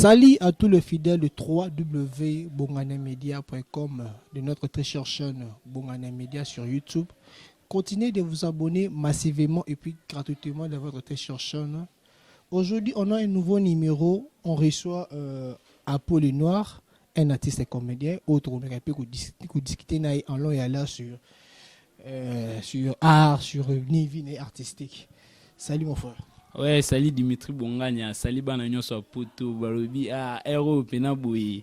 Salut à tous les fidèles de www.bonganemedia.com, de notre très chère chaîne Bongane Media sur YouTube. Continuez de vous abonner massivement et puis gratuitement dans votre très chère chaîne. Aujourd'hui, on a un nouveau numéro. On reçoit Apo le Noir, un artiste et comédien. Autre, on aurait pu discuter en long et à large sur art, sur vie artistique. Salut mon frère. Ouais, salut Dimitri Bongania, salut bana nyonso ya poto. Balobi ah ero pena boye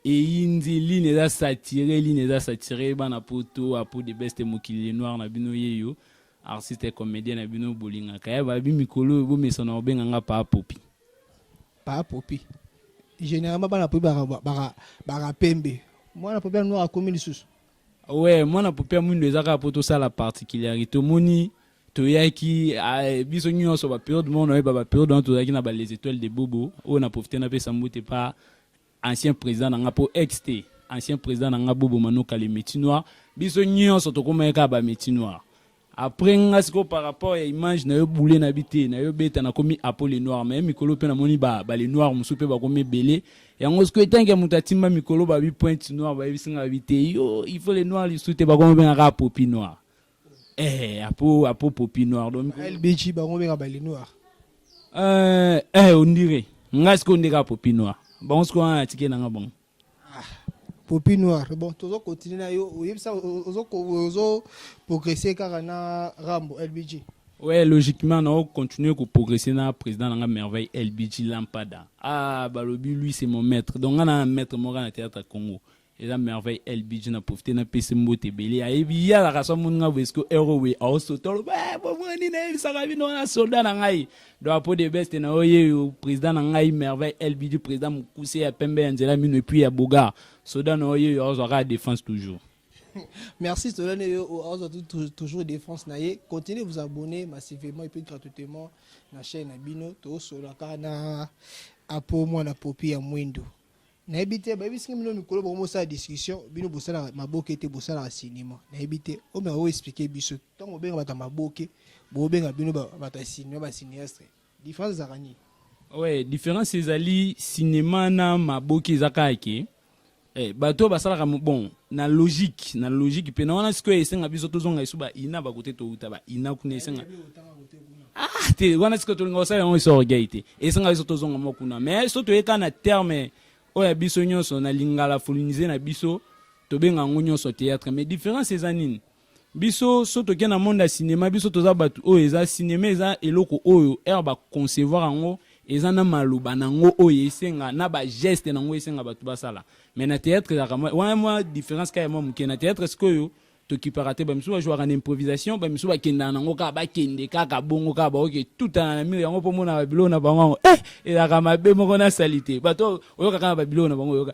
eyindi, ligne eza saturée, ligne eza saturée. Bana poto, Apo de Best Mokili Noir na bino yeyo, artiste et comédien na bino bolingaka ya babi mikolo oyo bomesana obenganga pa Popi. Pa Popi. Généralement bana Popi baka pembe. Mwana Popi noir akomi lisusu? Ouais, mwana Popi ya mwindo eza kaka po tosala particularité. Omoni, toyaki biso nyonso bapériode moko naoyeba, bapériode wana tozalaki na ba Les Étoiles de Bobo oyo na profite napesa mbote pa ancien président na nga, mpo ex te, ancien président na nga Bobo Manoka, le métis noir. Biso nyonso tokomaki kaka bamétis noir. Après nga sikoyo, par rapport ya image na yo bule na bi te na yo beta, nakomi Apo le Noir. Mais mikolo mpe namoni ba le Noir mosusu mpe bakomi ebele. Yango sikoyo, etanke ya moto atimba mikolo babi pointe noire, bayebisinga babi te yo il faut le noir lisusu te, bakomi bengaka Popi Noir. Apo Popi Noir donc. LBG bango benga ba le Noir. On dirait nga sikoyo nde kaka Popi Noir. Bango sikoyo wana natike nanga bango. Popi Noir. Bon, tozo continuer na yo, oyebisa ozo progresser kaka na Rambo LBG. Ouais, logiquement na continuer ko progresser na président nanga Merveille LBG Lampada. Ah, balobi lui c'est mon maître, donc nga na maître moko na théâtre Congo eza Merveille LBG. Na profite napesi mbote ebele. Ayebi ye alaka so amoni nga boye siko ero boye aosota, oloba: "Bomoni, nayebisaka bino wana soldat na ngai." Donc Apo de Best na oyo président na ngai Merveille LBG, président mokuse ya pembe ya nzela mino et puis ya bogar, soldat na oyo azwaka défense toujours. Merci Solane, ozwa toujours défense na ye. Continuez vous abonner massivement et puis gratuitement na chaîne na bino. Tosolaka na Apo mwana Popi ya mwindo. Nayebi te, bayebisiki bino mikolo bokomosala discussion, bino bosalaka maboke te, bosalaka cinéma. Nayebi te, omeka oexpliquer biso, ntango obenga bato ya maboke, bobenga bino bato ya cinéma, bacinéaste, différence ezalaka nini? Ouais, différence ezali cinéma na maboke eza kaka ke bato oyo basalaka bon na logique mpe na wana. Sikoyo esenga biso tozonga esu baina bakote touta baina kuna, esenga ah te wana sikoyo tolinga kosala yango eso orgueil te, esenga biso tozonga moko kuna. Mais so toyeka na terme oyo ya biso nyonso na lingala folinize na biso, tobenga yango nyonso théâtre. Mais différence eza nini? Biso so tokei na monde ya cinéma, biso toza bato oyo eza cinéma, eza eloko oyo ere baconcevoir yango, eza na maloba nango oyo esenga na bageste nango esenga bato basala. Mais na théâtre ezalaka wana mwa différence kaka ya mwa moke. Na théâtre sikoyo tokipaka te, bamisusu bajwaka na improvisation, bamisusu bakendaka nango kaka, bakende kaka bongo kaka, baoke tutana na mire yango mpo mona babiloko na bango yango ezalaka mabe moko nasali te. Bato oyokaka na babiloko na bango, oyoka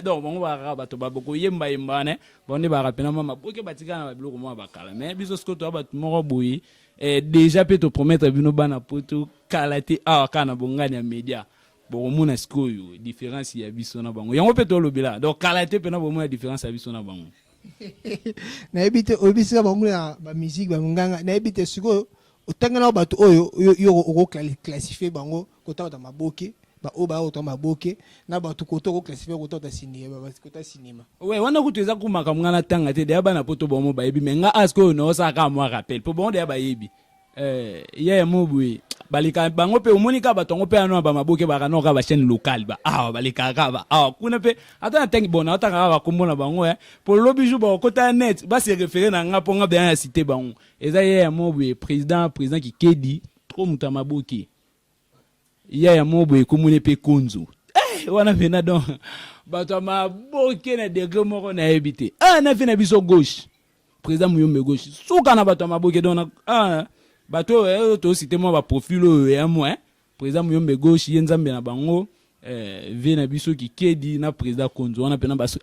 donc bango bakaka bato bakoyembayemba wana, bango nde bakaka mpena mwa maboke, batikala na babiloko moko bakala. Mais biso sikoyo toya bato moko boye. Déjà mpe topromettre bino bana poto, kala te awa kaka na Bongani ya Média bokomona sikoyo différence ya biso na bango. Yango mpe tolobela, donc kala te mpena bomona différence ya biso na bango. Nayebi te, oyebisika bango na bamusique bamonganga, nayebi te sikoyo otangana bato oyo yo okoclassifie bango kota bato ya maboke, baoyo baya kota maboke na bato koto okoclassifie kota kota cinéma, kota cinéma. We wana kutu eza ku makambo nga natanga te. Deya bana poto bango bayebi, mais nga aske oyo naosala kaka mwa rappel mpo bango deya bayebi. Ye ya mo boye baleka bango mpe omoni kaka bato yango mpe ano bamaboke baka no kaka bachaîne locale ba awa balekaka kaka ba awa kuna mpe ata na ntangi bon naotanga kaka bakombo na bango po lobi jour bakokota net base référé na nga mpo nga beya na cité bango. Eza ye ya mo boye président Kikedi trop, moto ya maboke ye ya mo boye komoni mpe konzo wana mpena. Donc bato ya maboke na degré moko nayebi te. Ah, na fe na biso gauche, président Muyombe gauche, suka na bato ya maboke. Donc ah, bato oyo tocité mwa baprofil oyo ya mwa président Muyombe gauche, ye nzambe na bango, ve na biso Kikedi na président Konzo wana mpena baso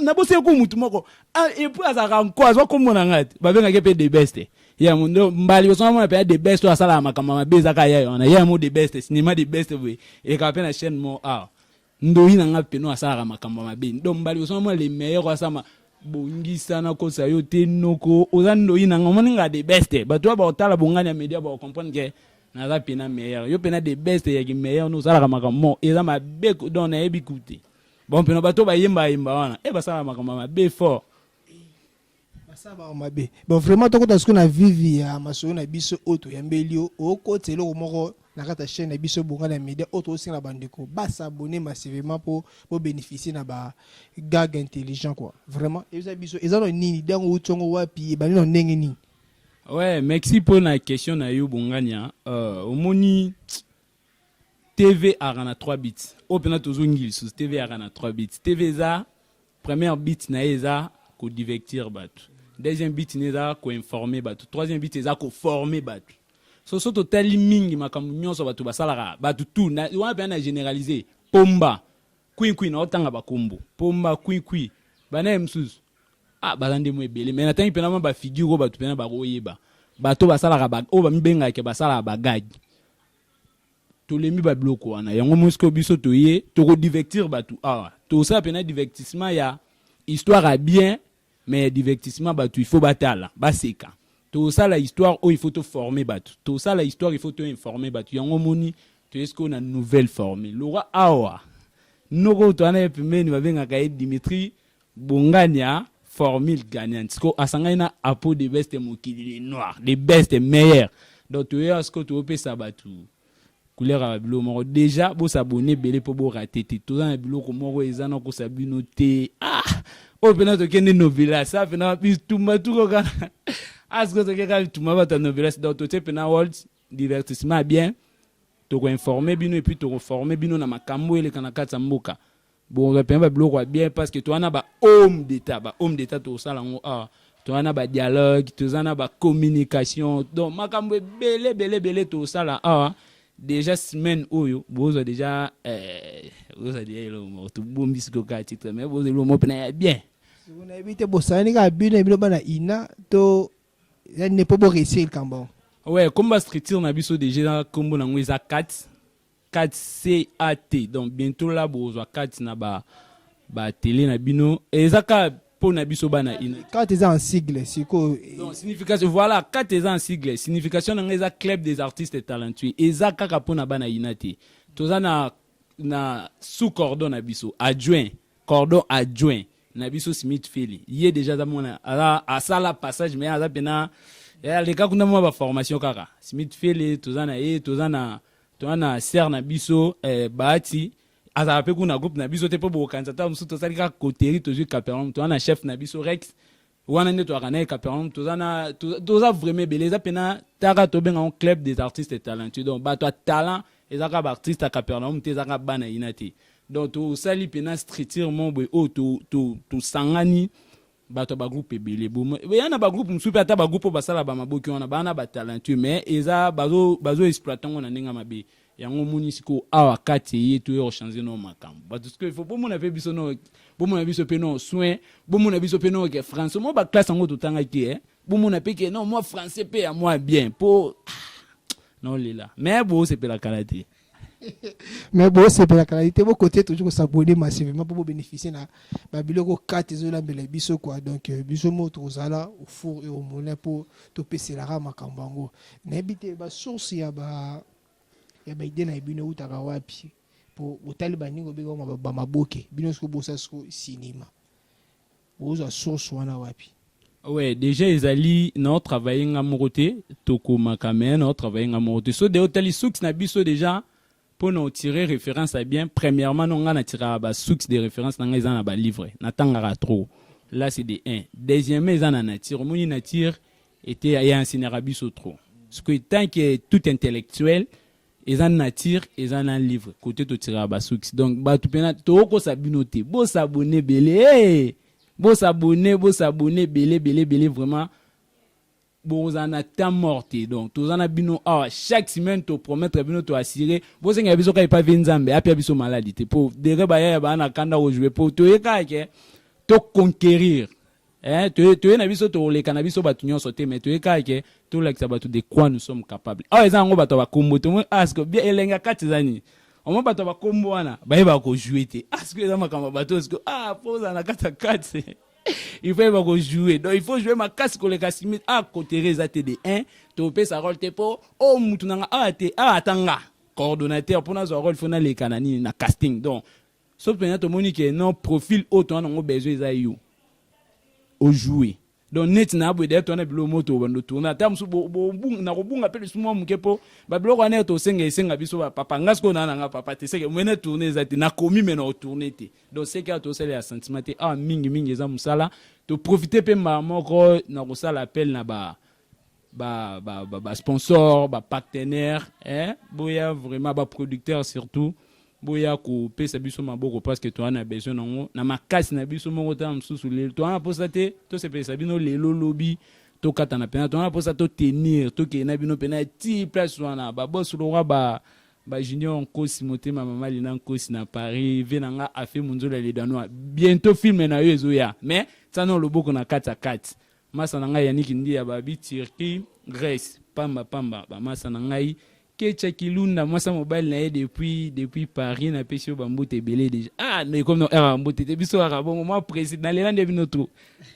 naboseli ku mutu moko. Ah, et puis azalaka nko azwa kombo na ngai te, babengaki mpe de best ya ndo mbali liboso namona mpenza de best oyo asalaka makambo mabe ezaka ya wana ye mo de best cinéma de best boye elekaka mpe na chaîne mo awa. Ndoi na nga peno asalaka makambo mabe, donc mbali liboso namona le meilleur oyo asama bongisa nakosa yo te noko oza ndoi na nga omoni nga de best. Bato oyo baotala Bongani ya Média bakocomprendre ke Naza pena meilleur. Yo pena the best ya ki meilleur no osalaka makambo moko eza mabe donc nayebi ku te. Bon pena bato bayemba yemba wana e basalaka makambo ya mabe fort. Basala bango mabe. Bon, vraiment tokota sikoyo na vivi ya masolo na biso oyo toyambeli yo. Okotisa eloko moko na kati ya chaîne na biso Bongani Media oyo tozosenga bandeko basabonner massivement mpo bobénéficier na ba gag intelligent quoi. Vraiment eza biso eza na nini dango outi yango wapi ebandi na ndenge nini? Ouais, merci mpo na question na yo Bongania. Omoni TV aka na 3 bits. Oyo mpena tozongi lisusu TV aka na 3 bits. TV eza première bit na ye eza kodivertir bato, deuxième bit na ye eza koinformer bato, troisième bit eza koformer bato. So totali mingi makambo nyonso bato basalaka, bato tu wana mpena na généraliser pomba kwikwi na otanga bakombo pomba kwikwi bana ye mosusu, ah, baza nde mo ebele, mais natangi mpena mwa bafigure oyo bato mpena bakoyeba, bato basalaka oyo bamibengaka basalaka bagag. Tolembi babiloko wana. Yango mosiko biso toye tokodivertir bato awa, tosala mpena divertissement ya histoire ya bien, mais ya divertissement bato il faut batala baseka. Tosala histoire oyo il faut toformer bato, tosala histoire il faut toinformer bato. Yango moni toye sikoyo na nouvelle formule. Lokwa awa noko to wana ye pembeni babengaka ye Dimitri Bongania, formule gagnante. Sikoyo asangani na Apo de best mokili le noir the best meilleur. Donc toyeya sikoyo toyopesa bato couleur ya babiloko moko. Déjà bosabonner ebele mpo borater te. Toza na biloko moko eza na kosa bino te. Ah, oyo mpena tokende novelas a mpena bitumba tuko kaka. Ah, sikoyo toke kaka bitumba bato ya novelas. Donc totie mpena world divertissement bien, tokoinformer bino et puis tokoformer bino na makambo eleka na kati ya mboka. Bon, mpena babiloko ya bien parce que toza na ba homme d'état, ba homme d'état tokosala yango awa. Toza na badialogue, toza na bacommunication, donc makambo ebele ebele ebele tokosala awa. Déjà semaine oyo bozwa déjà, bozwa déjà eloko moko tobombi sikoyo kaka titre, mais bozwa eloko moko mpena ya bien. Sikoyo nayebi te, bosangani kaka bino bino bana ina to eza nini mpo boréussir likambo yango? Ouais, kombo ya structure na biso déjà eza, kombo nango eza 4 4 cat. Donc bientôt là bozwa 4 na ba batélé na bino. Eza kaka mpo na biso bana ina. 4 eza en sigle sikoyo? Donc signification, voilà, 4 eza en sigle, signification nango eza Club des artistes talentueux. Eza kaka mpo na bana ina te. Toza na sous cordon na biso adjoint, cordon adjoint na biso Smith Feli. Ye déjà aza mwana, aza asala passage, mais aza mpena aleka kuna mwa baformation kaka. Smith Feli toza na ye, toza na sere na biso Bahati, azala mpe kuna groupe na biso te mpo bokokanisa ta mosusu tosali kaka coterie tozwi Capernaum. Toza na chef na biso Rex wana nde toyaka na ye Capernaum. Toza na toza vraiment ebele. Eza mpena taka tobenga ngo Club des artistes talentueux. Donc bato ya talent eza kaka baartiste ya Capernaum te, eza kaka bana yina te. Donc tosali mpena structure mo boye oyo tosangani bato ya bagroupe ebele. Ya na bagroupe mosusu mpe, ata bagroupe oyo basala bamaboki wana baa na batalentueux, mais eza bazo exploiter yango na ndenge ya mabe. Yango omoni sikoyo awa kati eye toye kochanger no makambo bato. Sikoyo il faut bomona mpe biso no, bomona biso mpe no soin, bomona biso mpe no ke français mo baclasse yango totangaki, bomona mpe ke no mwa français mpe ya mwa bien mpo naolela, mais bosepela kala te. Mais bosepela kala te, bokote toujours kosabonner massivement mpo bobénéficie na babiloko kati ezolambela biso quoi. Donc biso mo tokozala au four et au moulin mpo topeselaka makambo yango. Nayebi te, basource ya baidée na bino eutaka wapi? Po botali baninga obengaka bamaboke, bino siko bosa siko cinéma, bozwa source wana wapi? Ouais, déjà ezali na travailler nga moko te. Tokomaka, mais na travailler nga moko te. So de otali source na biso déjà mpo na otirer référence ya bien, premièrement no nga natiraka basource de référence na nga eza na balivre, natangaka trop. Là c'est de 1. Deuxièmement, eza na nature. Omoni nature ete eenseignaka biso trop, parce que tant que tout intellectuel eza nature, eza na livre côté totiraka basource. Donc bato mpena tokokosa bino te, bosabonner ebele, hey! Bosabonner, bosabonner ebele ebele ebele. Vraiment bozala na temps mort te. Donc toza na bino awa chaque semaine, topromettre bino, toassure. Bosengela biso kaka epai ve Nzambe apia biso maladi te, mpo dere bayaya baa na kanda kojouer mpo toye kaka ke toconquérir. Toye na biso, toleka na biso bato nyonso te, mais toye kaka ke tolakisa bato de quoi nous sommes capables. Awa eza yango bato ya bakombo tomo aske bien elenga kati eza nini. Omo bato ya bakombo wana bayebaka kojouer te. Aske eza makambo ya bato siko, ah, po ozala na kati ya kati. Il faut yeba kojouer. Donc il faut jouer makasi koleka Smith. Ah, kotere eza te de 1 topesa rôle te mpo o mutu nanga awa te, awa ata nga coordonnateur mpo nazwa rôle, faut naleka na nini, na casting. Donc so mpenza tomoni ke non, profil oyo toza nango besoin eza yo ojouer. Donc neti na boye deya towana biloko mo tobanda tourne, ata mosusu nakobunga mpe lisusu mwa moke, mpo babiloko wana tosenga esenga biso bapapa. Nga sikoyo naa nanga papa te, seke mwene tourne eza te, nakomi me na otourne te. Donc seke awa tosalela sentiment te, awa mingimingi eza mosala. Toprofite mpe mbala moko na kosala appel na ba ba sponsor, ba partenaire, eh? Boya vraiment, ba producteur surtout, boya kopesa biso maboko parce que toza na besoin nango na makasi na biso moko. Tala mosusu lelo toza na mposa te tosepelisa bino lelo, lobi tokatana mpena. Toza na mposa totenir, tokende na bino mpena ti place wana. Baboss lokwa ba Junior Nkosi, motema mama Lina Nkosi na Paris, ve na nga Afe Munzola le Danois, bientôt film na yo ezoya, mais tia loboko na kati ya kati. Masa na ngai Yaniki Ndia, babi Turquie, Grèce, pamba pamba. Bamasa na ngai Kecha Kilunda, mwasa mobali na ye depuis Paris, napesi yo bambote ebele déjà. Ah no, ekomi no ere bambote te, biso kaka bongo. Mwa président, nalela nde bino trop,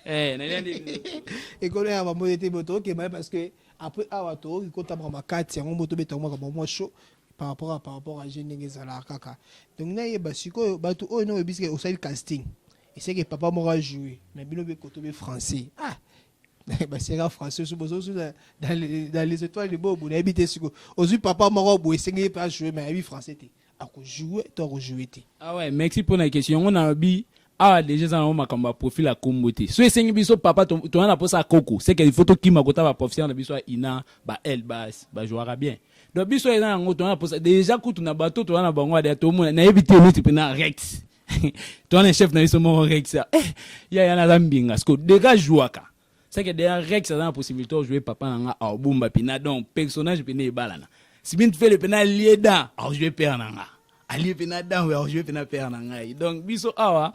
eh, nalela nde bino. Ekolo ya bambote te bo tokokema ye parce que après awa tokoki kotambaka makati yango mbo tobeta makambo mwa chaud par rapport à jeune ndenge ezalaka kaka. Donc nayeba sikoyo bato oyo no oyebisike osali casting, eseke papa moko ajoue mais bino mpe koto mpe français, ah, baseka français so bozosu dans les étoiles de bobo. Nayebi te sikoyo ozwi papa moko boye, esengeli mpe ajoue mais ayebi français te, akojoue to akojoue te? Ah ouais, merci pour la question. Yango nalobi awa déjà eza nango makambo ya profil ya kombo te. So esengi biso papa, toza na mposa ya koko, c'est que il faut tokima kota baprofesseur na biso ya ina ba el bas bajouaka bien. Donc biso eza yango, toza na mposa déjà kutu na bato toza na bango adeya tomona. Nayebi te neti mpena Rex, toza na chef na biso moko Rex, eh, ya ya naza mbinga siko dega jouaka, c'est que déjà Rex aza na possibilité ojouer papa na nga, aobomba mpena. Donc personnage mpena ebalana. Sibini Fele mpena alie dan, aojouer père na nga, alie mpena dan oyo aojouer mpena père na ngai. Donc biso awa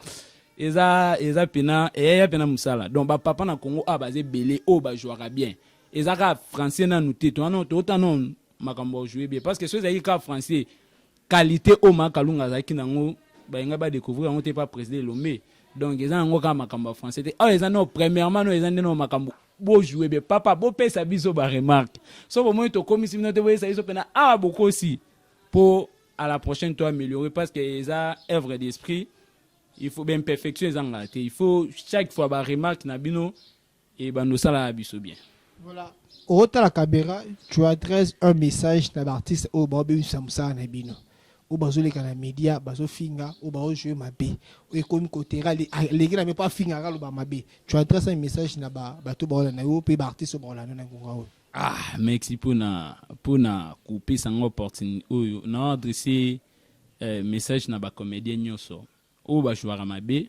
eza mpena eyeya mpena mosala. Donc bapapa na Congo awa baza ebele oyo bajouaka bien. Eza kaka français nanu te, toana toota no makambo ya jouer bien, parce que so ezalaki kaka français, qualité oyo Makalunga azalaki nango, balinga badécouvrir yango te pa président Elombe. Donc eza yango kaka makambo ya français te awa. Eza no premièrement no, eza nde no makambo bojouer bien. Papa, bopesa biso baremarque so bomoni tokomisi bino te, boyesa biso mpena awa bokosi mpo à la prochaine to améliorer, parce que eza œuvre d'esprit. Il faut baimperfection ezangaka te, il faut chaque fois baremarque na bino ebanda osalaka biso bien. Voilà, otala caméra, tu adresses un message na baartiste oyo baobebisa mosala na bino, oyo bazoleka na média, bazofinga, oyo baojoue mabe, oyo ekomi kotera aleki na me mpo afingaka, aloba mabe. Tu adresses un message na bato baolanda yo mpe baartiste oyo baolanda na ngonga oyo. Ah, merci mpona kopesa nga opportunité oyo na adresse message na bacomédien nyonso oyo bajouaka mabe,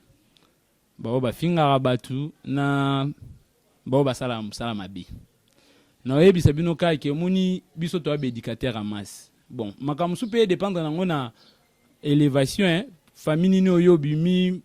baoyo bafingaka bato na baoyo basalaka mosala mabe. Naoyebisa bino kaka ke omoni biso toya baéducateur ya masse. Bon, makambo mosusu mpe edépendre nango na élévation, hein. Famille nini oyo obimi,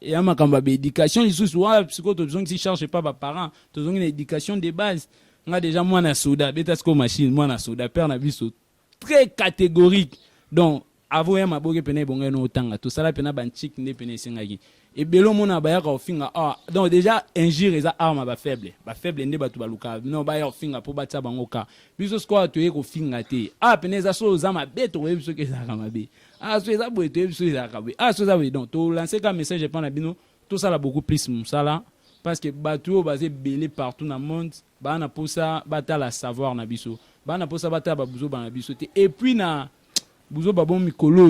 eya makambo ya baéducation lisusu wana. Sikoyo tozongisi charge pa baparent, tozongi na éducation de base. Nga déjà mwana soda, beta sikoyo machine, mwana soda, père na biso très catégorique. Donc avo ya maboke pene ebongai na otanga, tosala pena banchik nde pene esengaki ebele. Omona bayaka kofinga ah, donc déjà injure eza arme ya bafaible. Bafaible nde bato balukaka no baya kofinga mpo batia bango ka. Biso sikoyo toye kofinga te. Ah, pene eza so oza mabe, tokoyebi soki ezalaka mabe. Ah, so eza boye, toyebi soki ezalaka boye. Ah, so eza boye. Donc tolance ka message epa na bino, tosala beaucoup plus mosala, parce que bato oyo baza ebele partout na monde, baa na mposa batala savoir na biso, baa na mposa batala babuzoba na biso te. Et puis na buzoba bon, mikolo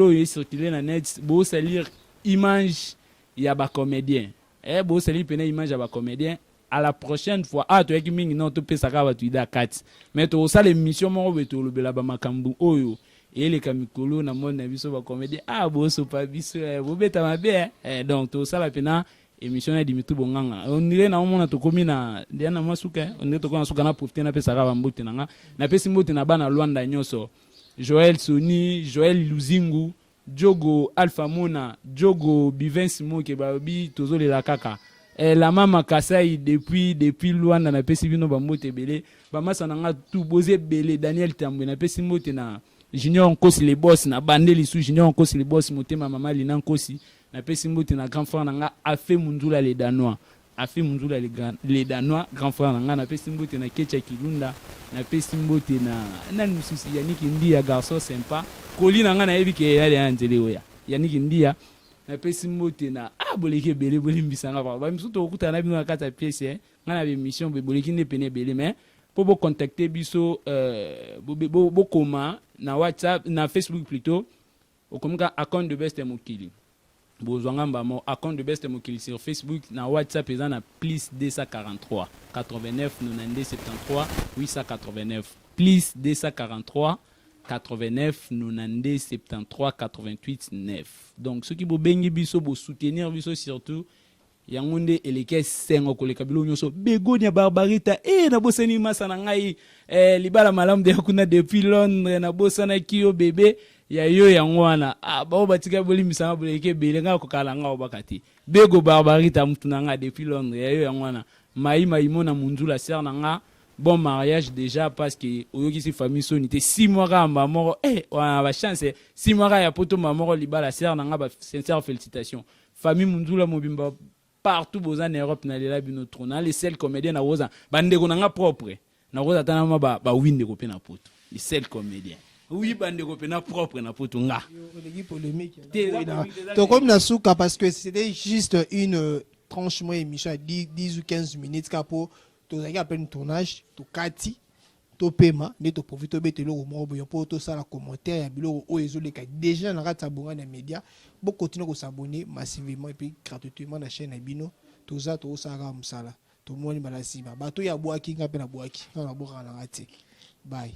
oyo ecircule na net, bosalir image ya bacomédien, eh, bosalir pene image ya bacomédien. À la prochaine fois, ah, toyaki mingi non, topesaka bato ida kati, mais tokosala émission moko boye, tolobela bamakambo oyo eyeleka mikolo na monde na biso bacomédien. Ah, bosopa biso, eh, bobeta mabe, eh. Eh, donc tosala mpena émission ya Dimitri Bonganga. On dirait na omona tokomi na ndeya na mwa suka, on dirait tokomi na suka. Na profite napesaka bambote na nga. Napesi mbote na bana Lwanda nyonso: Joel Soni, Joel Luzingu, Jogo Alpha Mona, Jogo Bivens Moke, balobi tozolela kaka, eh, la mama Kasai depuis Lwanda. Napesi bino bambote ebele, bamasa na nga tu boza ebele. Daniel Tambwe, napesi mbote na Junior Nkosi le boss, na bande lisu Junior Nkosi le boss, motema mama Lina Nkosi. Napesi mbote na grand frère na nga Afe Munzula le Danois. Afe Munzula le, grand, le Danois, grand frère na nga. Napesi mbote na Ketia Kilunda. Napesi mbote na nani mosusu, Yannick Ndia, garçon sympa. Koli na nga nayebi ke eyali ya nzela oya. Yannick Ndia. Napesi mbote na ah boleki ebele, bolimbisa nga papa. Ba misusu tokokutana na bino na kati ya pièce eh. Nga na émission boleki nde pene ebele, mais po bo contacter biso, bokoma na WhatsApp, na Facebook plutôt, okomi ka account de Best Mokili. Bozwa nga mbamo account de Best Mokili sur Facebook. Na WhatsApp eza na plus 243 89 92 73 889, plus 243 89 92 73 88 9. Donc soki bobengi biso, bosoutenir biso surtout, yango nde eleki esengo koleka biloko nyonso. Begonia Barbarita e, nabosani masa na ngai libala malamu deya kuna depuis Londres. Nabosanaki yo bebe ya yo, yango wana. Ah, bao batika, bolimbisanga, boleki ebele, ngai kokala nga obaka te. Bego Barbarita, mutu na nga depuis Londres, ya yo yango wana. Mai Maimo na Munzula, sœur na nga, bon mariage déjà, parce que oyokisi famille soni te. 6 mois kaka mba moko, wana bachance, 6 mois kaka ya poto, mba moko libala. Sœur na nga, ba sincère félicitation. Famille Munzula mobimba, partout boza na Europe, nalela bino trop. Na le seul comédien nakoza bandeko na nga propre, nakoza ata na mwa bawi ndeko mpe na poto. Le seul comédien, oui, bandeko mpe na propre na poto nga. Oleki polémique. Tokomi na suka, parce que c'était juste une tranche mwa émission ya 10, 10 ou 15 minutes kaka, po tozalaki à peine tournage, tokati, topema nde toprofite tobeta eloko moko boye mpo tosala commentaire ya biloko oyo ezoleka déjà na kati ya Bongani ya Média. Bokontinue kos'abonner massivement et puis gratuitement na chaîne na bino. Toza tozosala kaka mosala. Tomoni mbala nsima. Bato oyo abwaki nga mpe nabwaki nga, nabwakaka nanga te. Bye.